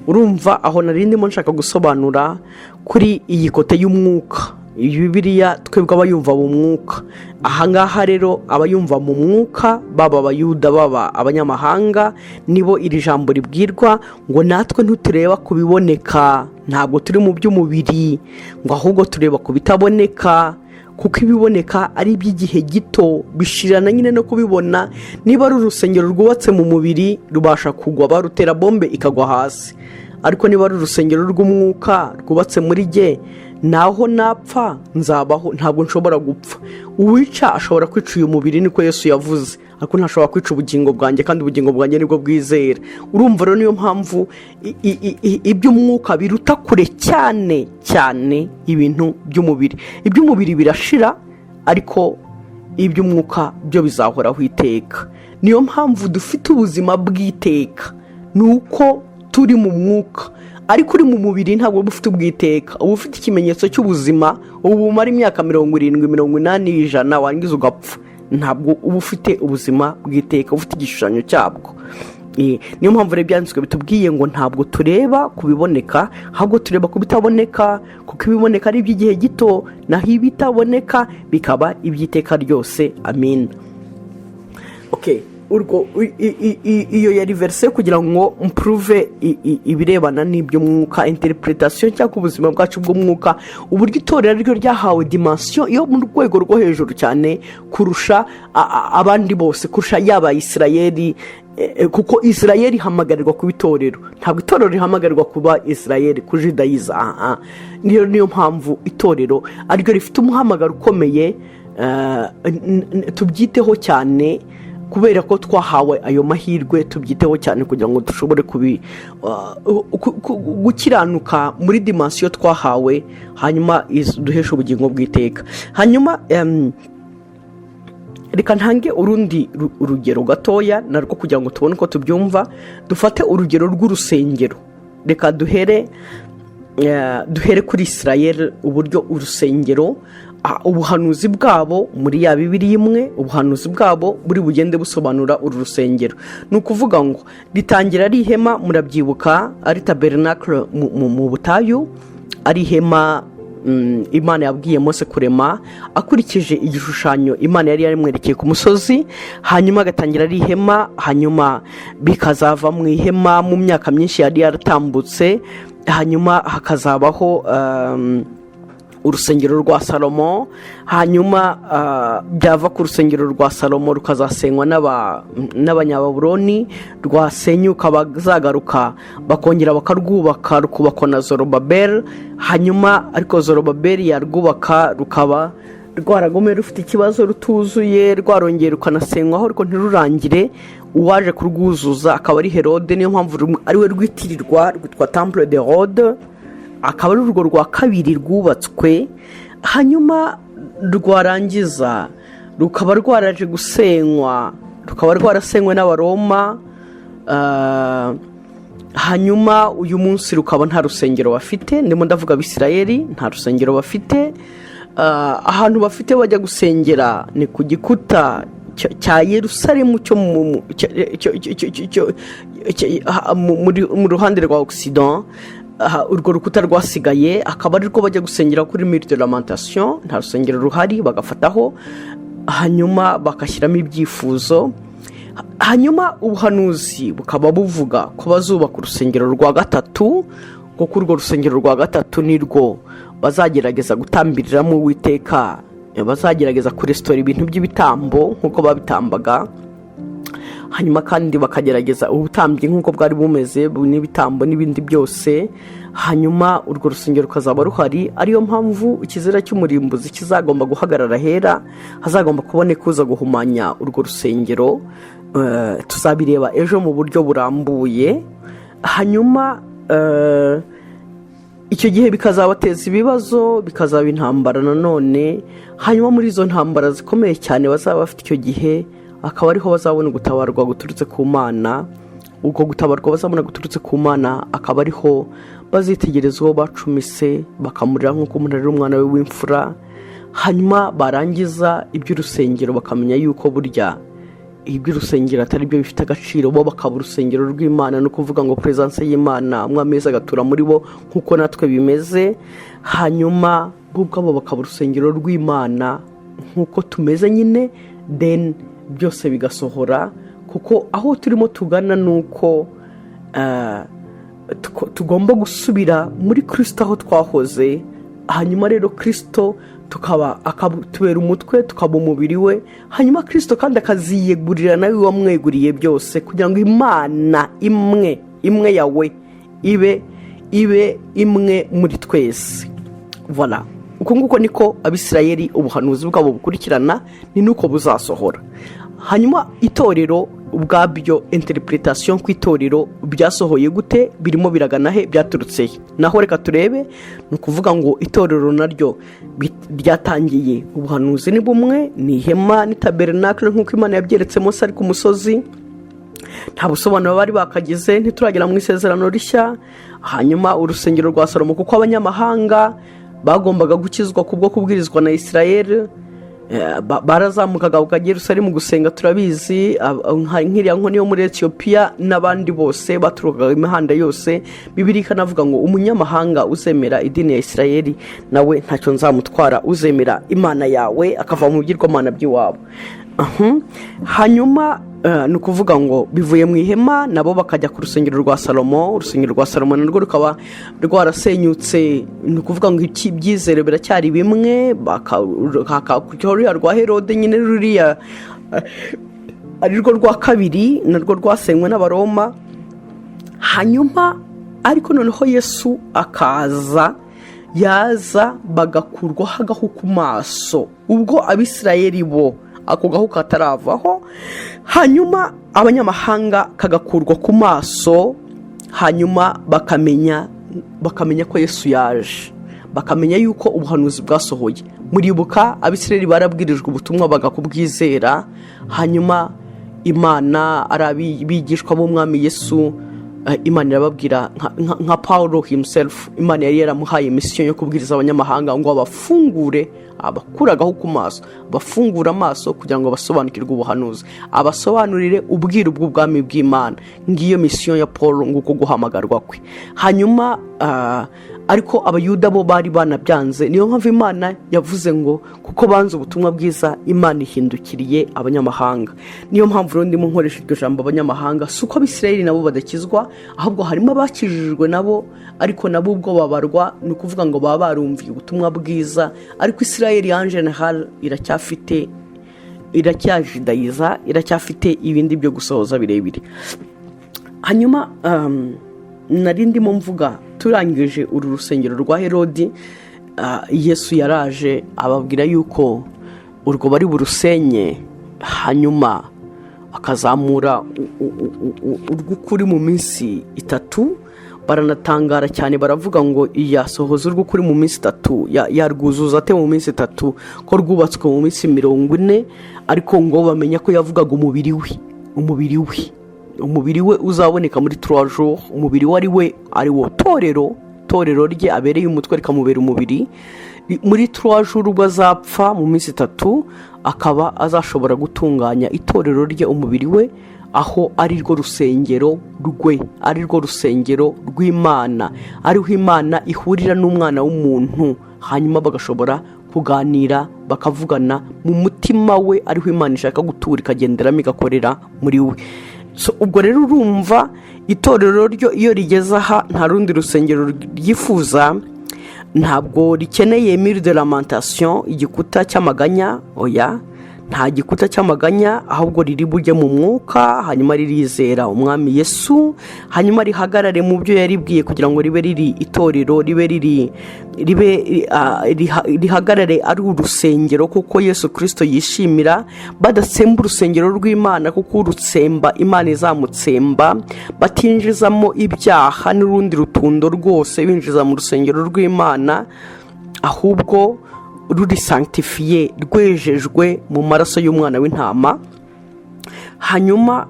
Urumva aho nari ndimo nshaka gusobanura kuri iyi côté y'umwuka. Iyi Bibiliya twebwe abayumva mu mwuka, ahangaha rero abayumva mu mwuka, baba Abayuda, baba abanyamahanga, nibo iri jambo ribwirwa ngo: "Natwe ntitureba ku biboneka, ntabwo turi mu by'umubiri, ngo ahubwo tureba ku bitaboneka, kuko ibiboneka ari iby'igihe gito, bishirana nyine no kubibona." Niba ari urusengero rwubatse mu mubiri, rubasha kugwa, barutera bombe ikagwa hasi, ariko niba ari urusengero rw'umwuka rwubatse muri jye, naho napfa nzabaho, ntabwo nshobora gupfa. Uwica ashobora kwica uyu mubiri, niko Yesu yavuze, ariko ntashobora kwica ubugingo bwanjye, kandi ubugingo bwanjye nibwo bwizera. Urumva rero, niyo mpamvu iby'umwuka biruta kure cyane cyane ibintu by'umubiri. Iby'umubiri birashira, ariko Iby'umwuka byo bizahoraho iteka. Niyo mpamvu dufite ubuzima bw'iteka, ni uko turi mu mwuka. Ariko uri mu mubiri ntabwo uba ufite ubwiteka, uba ufite ikimenyetso cy'ubuzima. Ubu bumara imyaka 70, 80, 100, warangiza ugapfa. Ntabwo uba ufite ubuzima bw'iteka, uba ufite igishushanyo cyabwo. Niyo mpamvu rero Ibyanditswe bitubwiye ngo ntabwo tureba ku biboneka, ahubwo tureba ku bitaboneka, kuko ibiboneka ari iby'igihe gito, naho ibitaboneka bikaba iby'iteka ryose. Amin. Okay, urwo iyo yari verset kugira ngo mprouve ibirebana n'iby'umwuka, interpretation cyangwa ubuzima bwacu bw'umwuka, uburyo itorero ryo ryahawe dimension yo mu rwego rwo hejuru cyane kurusha abandi bose, kurusha yaba Isirayeli, kuko Isirayeli ihamagarirwa kuba itorero, ntabwo itorero rihamagarirwa kuba Isirayeli, kujudayiza. Aha niyo mpamvu itorero ariryo rifite umuhamagaro ukomeye. Tubyiteho cyane kubera ko twahawe ayo mahirwe, tubyiteho cyane kugira ngo dushobore gukiranuka muri dimension twahawe, hanyuma duheshe ubugingo bw'iteka. Hanyuma reka ntange urundi urugero gatoya narwo kugira ngo tubone uko tubyumva. Dufate urugero rw'urusengero. Reka duhere kuri Israel, uburyo urusengero, ubuhanuzi bwabo muri ya Bibiri imwe, ubuhanuzi bwabo buri bugende busobanura uru rusengero. Ni ukuvuga ngo ritangira ari ihema, murabyibuka, ari tabernacle mu butayu, ari ihema Imana yabwiye Mose kurema akurikije igishushanyo Imana yari yarimwerekeye ku musozi. Hanyuma agatangira ari ihema, hanyuma bikazava mu ihema mu myaka myinshi yari yaratambutse, hanyuma hakazabaho urusengero rwa Salomo. Hanyuma byava ku rusengero rwa Salomo rukazasenywa n'Abanyababuroni, rwasenyuka bazagaruka bakongera bakarwubaka, rukubakwa na Zorobabeli. Hanyuma ariko Zorobabeli yarwubaka rukaba rwaragomeye, rufite ikibazo, rutuzuye, rwarongeye rukanasenywaho ariko ntirurangire. Uwaje kurwuzuza akaba ari Herode, niyo mpamvu ariwe rwitirirwa, rwitwa Temple de Hérode. Akaba ari urwo rwa kabiri rwubatswe. Hanyuma rwarangiza rukaba rwaraje gusenywa, rukaba rwarasenywe n'Abaroma. Hanyuma uyu munsi rukaba nta rusengero bafite. Ndimo ndavuga Abisirayeli, nta rusengero bafite. Ahantu bafite bajya gusengera ni ku gikuta cya Yerusalemu cyo mu ruhande rwa Occident. Urwo rukuta rwasigaye akaba ari rwo bajya gusengera kuri Mur de Lamentation. Nta rusengero ruhari, bagafataho hanyuma bagashyiramo ibyifuzo. Hanyuma ubuhanuzi bukaba buvuga ko bazubaka urusengero rwa gatatu, kuko urwo rusengero rwa gatatu nirwo bazagerageza gutambiriramo Uwiteka, bazagerageza kuresitora ibintu by'ibitambo nk'uko babitambaga, hanyuma kandi bakagerageza ubutambyi nk'uko bwari bumeze, n'ibitambo n'ibindi byose. Hanyuma urwo rusengero rukazaba ruhari, ariyo mpamvu ikizira cy'umurimbuzi kizagomba guhagarara ahera, hazagomba kuboneka uza guhumanya urwo rusengero. Tuzabireba ejo mu buryo burambuye. Hanyuma icyo gihe bikazabateza ibibazo, bikazaba intambara nanone. Hanyuma muri izo ntambara zikomeye cyane bazaba bafite icyo gihe, akaba ariho bazabona gutabarwa guturutse ku Mana. Ubwo gutabarwa bazabona guturutse ku Mana akaba ariho bazitegereza uwo bacumise, bakamurira nk'uko umuntu arira umwana we w'imfura. Hanyuma barangiza iby'urusengero bakamenya yuko burya iby'urusengero atari byo bifite agaciro, bo bakaba urusengero rw'Imana, ni ukuvuga ngo présence y'Imana, Umwami wese agatura muri bo nk'uko natwe bimeze. Hanyuma bo ubwabo bakaba urusengero rw'Imana nk'uko tumeze nyine. Then byose bigasohora, kuko aho turimo tugana ni uko tugomba gusubira muri Kirisito aho twahoze. Hanyuma rero Kirisito tukaba akatubera umutwe, tukaba umubiri we. Hanyuma Kirisito kandi akaziyegurira nawe wamweguriye byose, kugira ngo Imana imwe imwe yawe ibe imwe muri twese. Voilà, uko nguko niko Abisirayeli ubuhanuzi bwabo bukurikirana, ni nuko buzasohora. Hanyuma itorero Ubwabyo interpretation ku itorero byasohoye gute? Birimo biragana he? Byaturutse he? Naho reka turebe. Ni ukuvuga ngo itorero naryo ryatangiye, ubuhanuzi ni bumwe, ni ihema, ni tabernacle, nk'uko Imana yabyeretse Mose ari ku musozi. Nta busobanuro bari bakagize, ntituragera mu Isezerano Rishya. Hanyuma urusengero rwa Salomo, kuko abanyamahanga bagombaga gukizwa kubwo kubwirizwa na Israel, barazamukaga bakajya i Yerusalemu gusenga. Turabizi, nk'iriya nkoni yo muri Etiyopiya n'abandi bose baturukaga imihanda yose. Bibiliya ikanavuga ngo umunyamahanga uzemera idini ya Israel nawe ntacyo nzamutwara, uzemera Imana yawe akava mu bigirwamana by'iwabo. Hanyuma ni ukuvuga ngo bivuye mu ihema, nabo bakajya ku rusengero rwa Salomo. Urusengero rwa Salomo narwo rukaba rwarasenyutse. Ni ukuvuga ngo ibyizero biracyari bimwe, hakakurikiraho ruriya rwa Herode nyine, ruriya ari rwo rwa kabiri, narwo rwasenywe n'Abaroma. Hanyuma ariko noneho Yesu akaza, yaza bagakurwaho agahu ku maso, ubwo Abisirayeli bo ako gahu kataravaho, hanyuma abanyamahanga kagakurwa ku maso, hanyuma bakamenya ko Yesu yaje, bakamenya yuko ubuhanuzi bwasohoye. Muribuka Abisirayeli barabwirijwe ubutumwa bagakubwizera, hanyuma Imana, ari abigishwa b'Umwami Yesu, Imana irababwira nka Paul himself, Imana yari yaramuhaye mission yo kubwiriza abanyamahanga ngo abafungure, abakuragaho ku maso, abafungure amaso kugira ngo basobanukirwe ubuhanuzi, abasobanurire ubwiru bw'ubwami bw'Imana. Ngiyo mission ya Paul, nguko guhamagarwa kwe. Hanyuma ariko Abayuda bo bari banabyanze. Niyo mpamvu Imana yavuze ngo kuko banze ubutumwa bwiza, Imana ihindukiriye abanyamahanga. Niyo mpamvu rero ndimo nkoresha iryo jambo abanyamahanga. Si uko Abisirayeli nabo badakizwa, ahubwo harimo abakijijwe nabo, ariko nabo ubwo babarwa, ni ukuvuga ngo baba barumviye ubutumwa bwiza. Ariko Isirayeli en général iracyafite, iracyajidayiza, iracyafite ibindi byo gusohoza birebire. Hanyuma nari ndimo mvuga, turangije uru rusengero rwa Herodi, Yesu yaraje ababwira yuko urwo bari burusenye, hanyuma akazamura urw'ukuri mu minsi 3. Baranatangara cyane, baravuga ngo yasohoza urw'ukuri mu minsi 3, yarwuzuza ate mu minsi 3 ko rwubatswe mu minsi 40? Ariko ngo bamenya ko yavugaga umubiri we, umubiri we uzaboneka muri 3 jours, umubiri we ari we, ari wo torero, torero rye abereye umutwe rikamubera umubiri. Muri 3 jours ubwo azapfa mu minsi 3, akaba azashobora gutunganya itorero rye, umubiri we, aho ari rwo rusengero rwe, ari rwo rusengero rw'Imana, ariho Imana ihurira n'umwana w'umuntu, hanyuma bagashobora kuganira, bakavugana mu mutima we, ariho Imana ishaka gutura, ikagenderamo, igakorera muri we. So, ubwo rero urumva itorero ryo iyo rigeze aha nta rundi rusengero ryifuza, ntabwo rikeneye mur de lamentation, igikuta cy'amaganya. Oya, nta gikuta cy'amaganya, ahubwo riri bujye mu mwuka, hanyuma ririzera Umwami Yesu, hanyuma rihagarare mu byo yaribwiye kugira ngo ribe riri itorero, ribe riri ribe rihagarare ari urusengero kuko Yesu Kirisito yishimira, badatsemba urusengero rw'Imana, kuko urutsemba Imana izamutsemba, batinjizamo ibyaha n'urundi rutundo rwose binjiza mu rusengero rw'Imana, ahubwo ruri sanctifié, rwejejwe mu maraso y'umwana w'intama. Hanyuma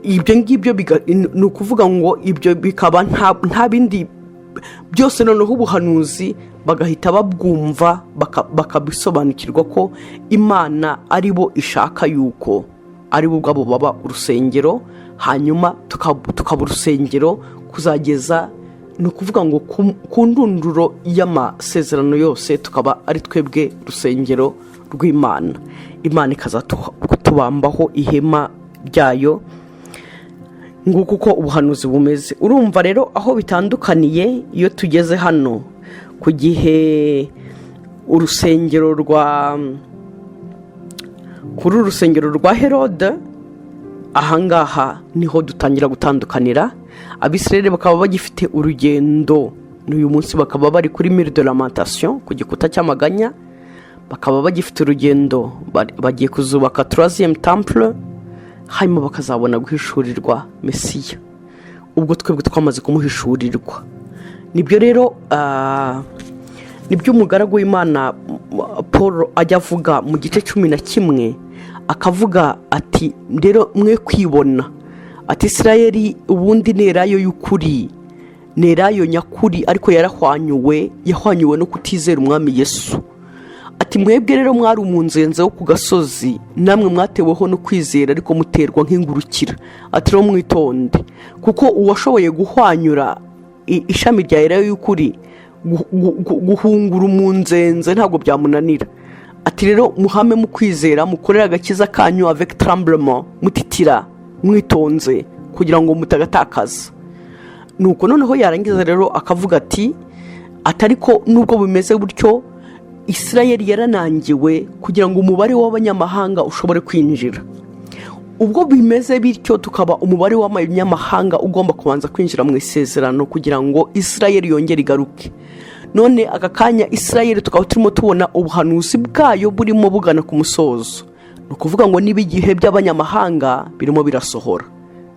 ibyo ngibyo ni ukuvuga ngo ibyo bikaba nta bindi byose. Noneho ubuhanuzi bagahita babwumva, bakabisobanukirwa ko Imana ari bo ishaka yuko ari bo ubwabo baba urusengero, hanyuma tukaba urusengero kuzageza, ni ukuvuga ngo ku ndunduro y'amasezerano yose, tukaba ari twebwe rusengero rw'Imana, Imana ikaza kutubambaho ihema ryayo. Nguko uko ubuhanuzi bumeze. Urumva rero aho bitandukaniye iyo tugeze hano ku gihe urusengero rwa kuri uru rusengero rwa Herode, ahangaha niho dutangira gutandukanira. Abisirayeli bakaba bagifite urugendo n'uyu munsi, bakaba bari kuri mur de lamentation, ku gikuta cy'amaganya. Bakaba bagifite urugendo, bagiye kuzubaka troisième temple, hanyuma bakazabona guhishurirwa Mesiya. Ubwo twebwe twamaze kumuhishurirwa. Nibyo rero, nibyo umugaragu w'Imana Paul ajya avuga mu gice 11, akavuga ati: "Rero mwe kwibona," ati: "Isirayeli ubundi ni elayo y'ukuri, ni elayo nyakuri, ariko yarahwanyuwe, yahwanyuwe no kutizera Umwami Yesu." Ati: "Mwebwe rero mwari umunzenze wo ku gasozi, namwe mwateweho no kwizera, ariko muterwa nk'ingurukira." Ati: "Rero mwitonde, kuko uwashoboye guhwanyura ishami rya elayo y'ukuri, guhungura umunzenze ntabwo byamunanira." Ati: "Rero muhame mu kwizera, mukorere agakiza kanyu avec tremblement, mutitira, mwitonze, kugira ngo mutagatakaza." Nuko noneho yarangiza rero akavuga ati atari ko nubwo bimeze gutyo, Isirayeli yaranangiwe kugira ngo umubare w'abanyamahanga ushobore kwinjira. Ubwo bimeze bityo, tukaba umubare w'abanyamahanga ugomba kubanza kwinjira mu isezerano kugira ngo Isirayeli yongere igaruke. None aka kanya Isirayeli tukaba turimo tubona ubuhanuzi bwayo burimo bugana ku musozo. Ni ukuvuga ngo niba igihe by'abanyamahanga birimo birasohora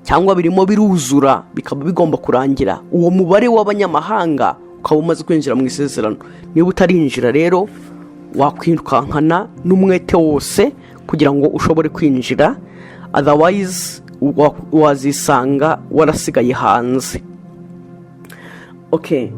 cyangwa birimo biruzura, bikaba bigomba kurangira uwo mubare w'abanyamahanga ukaba umaze kwinjira mu isezerano. Niba utarinjira rero, wakwirukankana n'umwete wose kugira ngo ushobore kwinjira, otherwise wazisanga warasigaye hanze. Okay.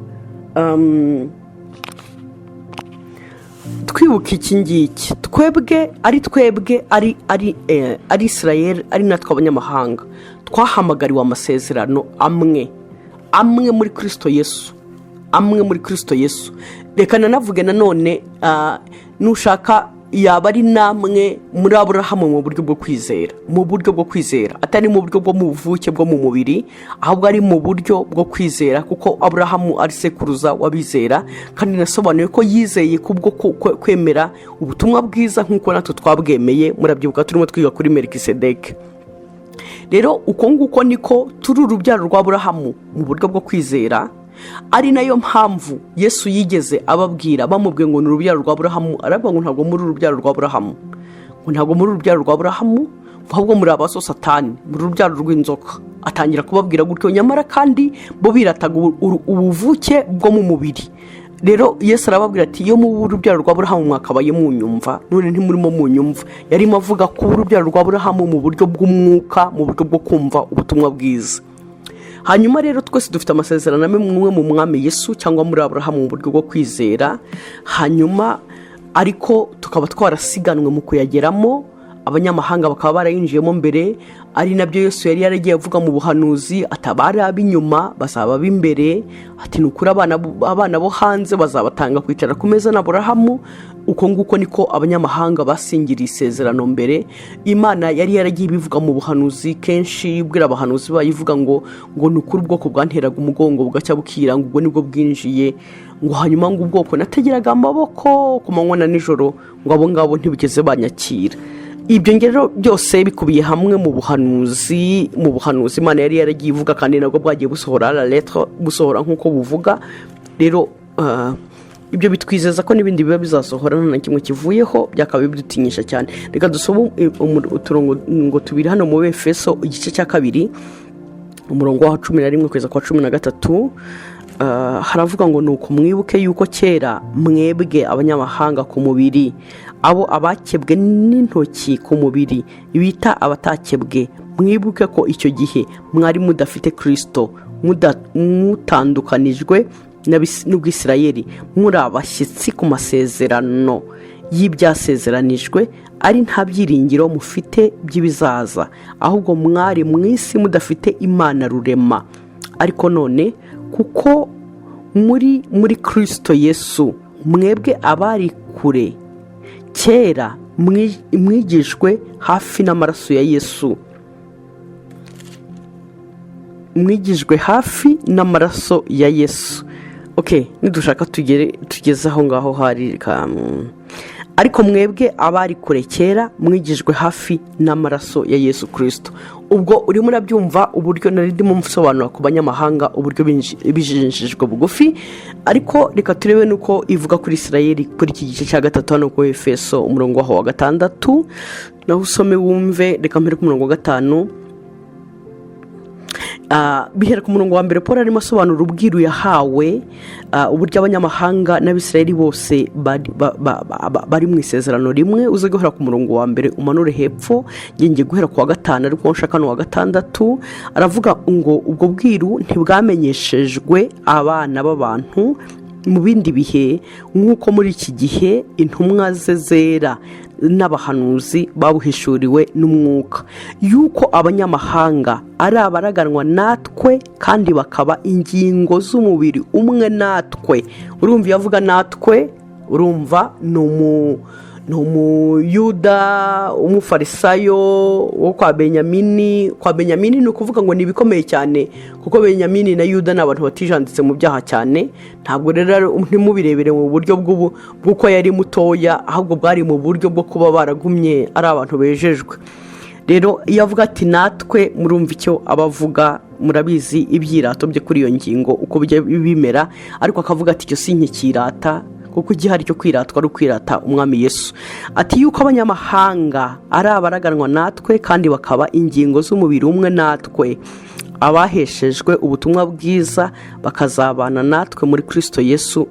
Twibuka iki ngiki: twebwe, ari twebwe, ari Israel, ari natwe abanyamahanga, twahamagariwe amasezerano amwe, amwe muri Kirisito Yesu, amwe muri Kirisito Yesu. Reka nanavuge nanone, nushaka yaba ari namwe muri Aburahamu mu buryo bwo kwizera, mu buryo bwo kwizera, atari mu buryo bwo mu buvuke bwo mu mubiri, ahubwo ari mu buryo bwo kwizera, kuko Aburahamu ari sekuruza w'abizera, kandi nasobanuye ko yizeye kubwo kwemera ubutumwa bwiza nk'uko natwe twabwemeye. Murabyibuka turimo twiga kuri Melikisedeke. Rero uko nguko niko turi urubyaro rwa Aburahamu mu buryo bwo kwizera, ari nayo mpamvu Yesu yigeze ababwira, bamubwiye ngo ni urubyaro rwa Aburahamu, aravuga ngo ntabwo muri urubyaro rwa Aburahamu, ngo ntabwo muri urubyaro rwa Aburahamu, ahubwo muri abaso Satani, muri urubyaro rw'inzoka. Atangira kubabwira gutyo, nyamara kandi bo birataga ubuvuke bwo mu mubiri. Rero Yesu arababwira ati: "Iyo muba urubyaro rwa Aburahamu mwakabaye munyumva, none ntimurimo munyumva." Yarimo avuga kuba urubyaro rwa Aburahamu mu buryo bw'umwuka, mu buryo bwo kumva ubutumwa bwiza. Hanyuma rero twese dufite amasezerano amwe mu Mwami Yesu, cyangwa muri Aburahamu mu buryo bwo kwizera, hanyuma ariko tukaba twarasiganwe mu kuyageramo, abanyamahanga bakaba barayinjiyemo mbere, ari nabyo Yesu yari yaragiye avuga mu buhanuzi, atabari ab'inyuma bazaba ab'imbere. Ati: "Ni ukuri abana bo hanze bazabatanga kwicara ku meza na Aburahamu." Uko nguko niko abanyamahanga basingiriye isezerano mbere. Imana yari yaragiye ibivuga mu buhanuzi kenshi, ibwira abahanuzi bayo, ivuga ngo: "Ni ukuri ubwoko bwanteraga umugongo bugacya bukira," ngo: "ubwo nibwo bwinjiye," ngo: "hanyuma ngo ubwoko nategeraga amaboko ku manywa na nijoro," ngo: "abo ngabo ntibigeze banyakira." Ibyo rero byose bikubiye hamwe mu buhanuzi Imana yari yaragiye ivuga, kandi nabwo bwagiye busohora la lettre, busohora nk'uko buvuga. Rero ibyo bitwizeza ko n'ibindi biba bizasohora, nta na kimwe kivuyeho byakaba bidutinyisha cyane. Reka dusome uturongo ngo tubiri hano mu Befeso igice cya 2, umurongo wa 11 kugeza ku wa 13. Haravuga ngo: "Nuko mwibuke yuko kera mwebwe abanyamahanga ku mubiri, abo abakebwe n'intoki ku mubiri bita abatakebwe, mwibuke ko icyo gihe mwari mudafite Kirisito, mutandukanijwe n'Ubwisirayeli, muri abashyitsi ku masezerano y'ibyasezeranijwe, ari nta byiringiro mufite by'ibizaza, ahubwo mwari mu isi mudafite Imana rurema. Ariko none kuko muri Kirisito Yesu, mwebwe abari kure kera mwigijwe hafi n'amaraso ya Yesu, mwigijwe hafi n'amaraso ya Yesu." Ok, nidushaka tugere tugeze aho ngaho hari ariko mwebwe abari kure kera mwigijwe hafi n'amaraso ya Yesu Kirisito. Ubwo urimo urabyumva uburyo nari ndimo nsobanura ku banyamahanga, uburyo bijinjijwe bugufi. Ariko reka turebe n'uko ivuga kuri Isirayeli kuri iki gice cya gatatu hano ku Efeso, umurongo waho wa gatandatu, naho usome wumve. Reka mpere ku murongo wa gatanu. Bihera ku murongo wa mbere. Paul arimo asobanura ubwiru yahawe, uburyo abanyamahanga n'Abisirayeli bose bari mu isezerano rimwe. Uze guhera ku murongo wa mbere umanure hepfo. Ngiye guhera ku wa gatanu, ariko nshaka ni uwa gatandatu. Aravuga ngo ubwo bwiru ntibwamenyeshejwe abana b'abantu mu bindi bihe, nk'uko muri iki gihe intumwa ze zera n'abahanuzi babuhishuriwe n'Umwuka, yuko abanyamahanga ari abaraganwa natwe kandi bakaba ingingo z'umubiri umwe natwe. Urumva, iyo avuga natwe, urumva ni Umuyuda, Umufarisayo wo kwa Benyamini. Kwa Benyamini ni ukuvuga ngo ni ibikomeye cyane, kuko Benyamini na Yuda ni abantu batijanditse mu byaha cyane. Ntabwo rero ntimubirebere mu buryo bw'uko yari mutoya, ahubwo bwari mu buryo bwo kuba baragumye ari abantu bejejwe. Rero iyo avuga ati natwe, murumva icyo aba avuga. Murabizi ibyirato bye kuri iyo ngingo uko bijya bimera, ariko akavuga ati icyo si nkikirata, kuko igihari cyo kwiratwa ari ukwirata Umwami Yesu. Ati yuko abanyamahanga ari abaraganwa natwe kandi bakaba ingingo z'umubiri umwe natwe, abaheshejwe ubutumwa bwiza bakazabana natwe muri Kirisito Yesu,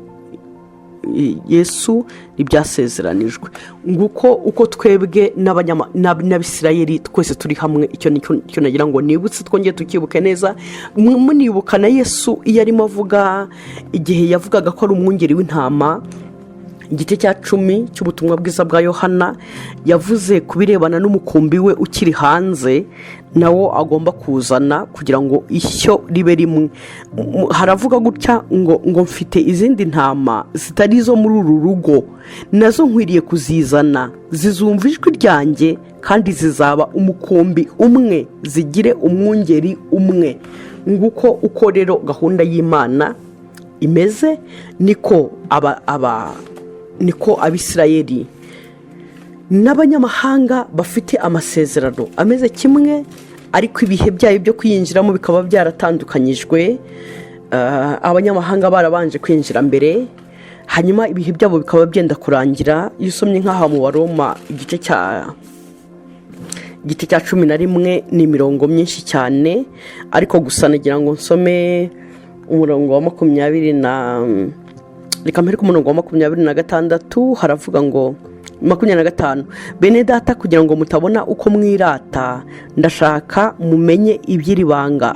Yesu n'ibyasezeranijwe. Nguko uko twebwe n'Abisirayeli twese turi hamwe. Icyo ni cyo nagira ngo nibutse, twongere tukibuke neza. Munibuka na Yesu iyo arimo avuga, igihe yavugaga ko ari umwungeri w'intama, igice cya 10 cy'Ubutumwa Bwiza bwa Yohana, yavuze ku birebana n'umukumbi we ukiri hanze, nawo agomba kuzana kugira ngo ishyo ribe rimwe. Haravuga gutya ngo mfite izindi ntama zitari izo muri uru rugo, nazo nkwiriye kuzizana, zizumva ijwi ryanjye kandi zizaba umukumbi umwe, zigire umwungeri umwe. Nguko uko rero gahunda y'Imana imeze. Niko aba aba niko Abisirayeli n'abanyamahanga bafite amasezerano ameze kimwe, ariko ibihe byayo byo kwiyinjiramo bikaba byaratandukanyijwe. Abanyamahanga barabanje kwinjira mbere, hanyuma ibihe byabo bikaba byenda kurangira. Iyo usomye nk'aha mu Baroma, igice cya 11, ni imirongo myinshi cyane, ariko gusa nagira ngo nsome umurongo wa 20 na, reka mpere ku murongo wa 26. Haravuga ngo, 25: "Bene Data, kugira ngo mutabona uko mwirata, ndashaka mumenye iby'iri banga: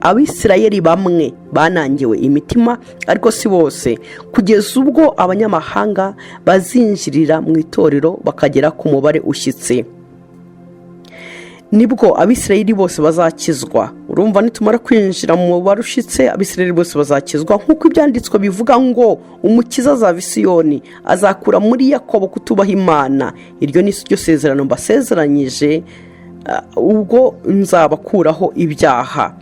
Abisirayeli bamwe banangiwe imitima, ariko si bose, kugeza ubwo abanyamahanga bazinjirira mu itorero bakagera ku mubare ushyitse, nibwo Abisirayeli bose bazakizwa." Urumva, nitumara kwinjira mu mubare ushyitse, Abisirayeli bose bazakizwa, nk'uko Ibyanditswe bivuga ngo umukiza azava i Siyoni, azakura muri Yakobo kutubaha Imana. Iryo ni ryo sezerano mbasezeranyije, ubwo nzabakuraho ibyaha.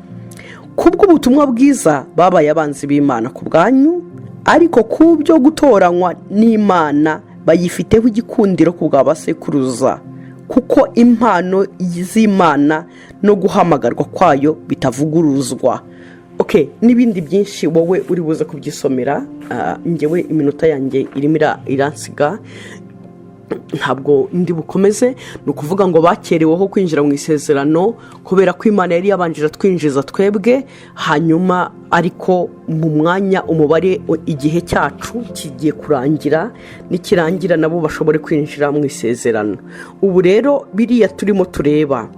Kubw'ubutumwa bwiza babaye abanzi b'Imana ku bwanyu, ariko ku byo gutoranywa n'Imana bayifiteho igikundiro ku bwa basekuruza, kuko impano z'Imana no guhamagarwa kwayo bitavuguruzwa. Ok, n'ibindi byinshi wowe uri buze kubyisomera. Ngewe iminota yanjye irimo iransiga, ntabwo ndi bukomeze. Ni ukuvuga ngo bakereweho kwinjira mu isezerano kubera ko Imana yari yabanjije twinjiza twebwe hanyuma, ariko mu mwanya umubare igihe cyacu kigiye kurangira, nikirangira nabo bashobore kwinjira mu isezerano. Ubu rero biriya turimo tureba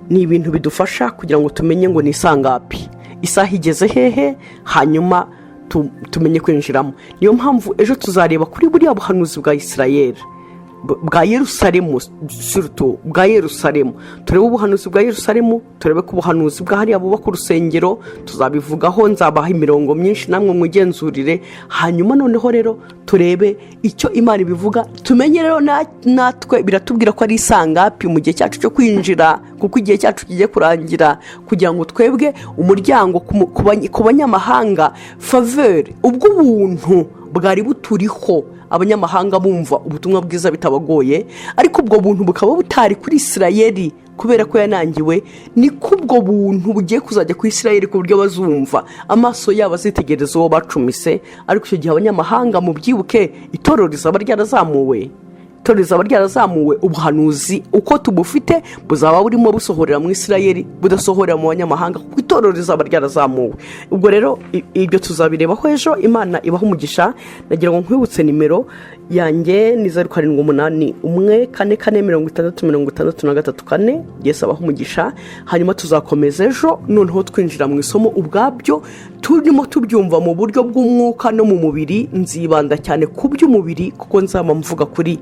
ni ibintu bidufasha kugira ngo tumenye ngo ni isangapi, isaha igeze hehe, hanyuma tumenye kwinjiramo. Niyo mpamvu ejo tuzareba kuri buriya buhanuzi bwa Isirayeli, bwa Yerusalemu, surtout bwa Yerusalemu. Turebe ubuhanuzi bwa Yerusalemu, turebe ko ubuhanuzi bwa hariya bubaka urusengero tuzabivugaho. Nzabaha imirongo myinshi, namwe mwigenzurire. Hanyuma noneho rero turebe icyo Imana ibivuga, tumenye rero natwe biratubwira ko ari isangapi mu gihe cyacu cyo kwinjira, kuko igihe cyacu kigiye kurangira, kugira ngo twebwe umuryango ku banyamahanga, faveur, ubwo ubuntu bwari buturiho, abanyamahanga bumva ubutumwa bwiza bitabagoye, ariko ubwo buntu bukaba butari kuri Isirayeli. Kubera ko yanangiwe, niko ubwo buntu bugiye kuzajya ku Isirayeli, ku buryo bazumva amaso yabo azitegereza uwo bacumise. Ariko icyo gihe abanyamahanga, mubyibuke, itorero rizaba ryarazamuwe, itorero rizaba ryarazamuwe. Ubuhanuzi uko tubufite buzaba burimo busohorera mu Isirayeli, budasohorera mu banyamahanga, kuko itorero rizaba ryarazamuwe. Ubwo rero ibyo tuzabirebaho ejo. Imana ibaha umugisha. Nagira ngo nkwibutse nimero yanjye ni 0781446634. Yesu abaha umugisha. Hanyuma tuzakomeza ejo, noneho twinjira mu isomo ubwabyo, turimo tubyumva mu buryo bw'umwuka no mu mubiri. Nzibanda cyane ku by'umubiri, kuko nzaba mvuga kuri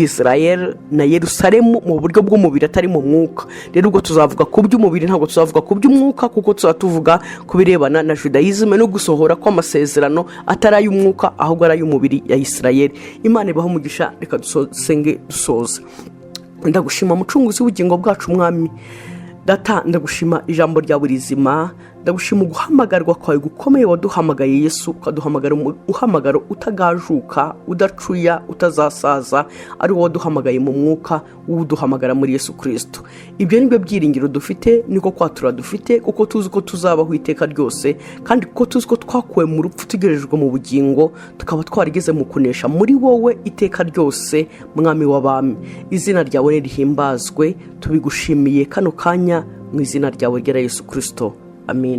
Israel na Yerusalemu mu buryo bw'umubiri, atari mu mwuka. Rero ubwo tuzavuga ku by'umubiri, ntabwo tuzavuga ku by'umwuka, kuko tuzaba tuvuga ku birebana na Judaïsme no gusohora kw'amasezerano atari ay'umwuka, ahubwo ari ay'umubiri ya Israel. Imana ibaha umugisha. Reka dusenge dusoza. Ndagushima, Mucunguzi w'ubugingo bwacu, Mwami Data. Ndagushima ijambo ryawe rizima. Ndagushima uguhamagarwa kwawe gukomeye waduhamagaye, Yesu, ukaduhamagara umuhamagaro utagajuka, udacuya, utazasaza, ari wowe waduhamagaye mu mwuka, uduhamagara muri Yesu Kirisito. Ibyo ni byo byiringiro dufite, niko kwatura dufite, kuko tuzi ko tuzabaho iteka ryose, kandi kuko tuzi ko twakuwe mu rupfu tugerejwe mu bugingo, tukaba twarigeze mu kunesha muri wowe iteka ryose. Mwami w'abami, izina ryawe rihimbazwe. Tubigushimiye kano kanya mu izina ryawe ryera Yesu Kirisito, amen.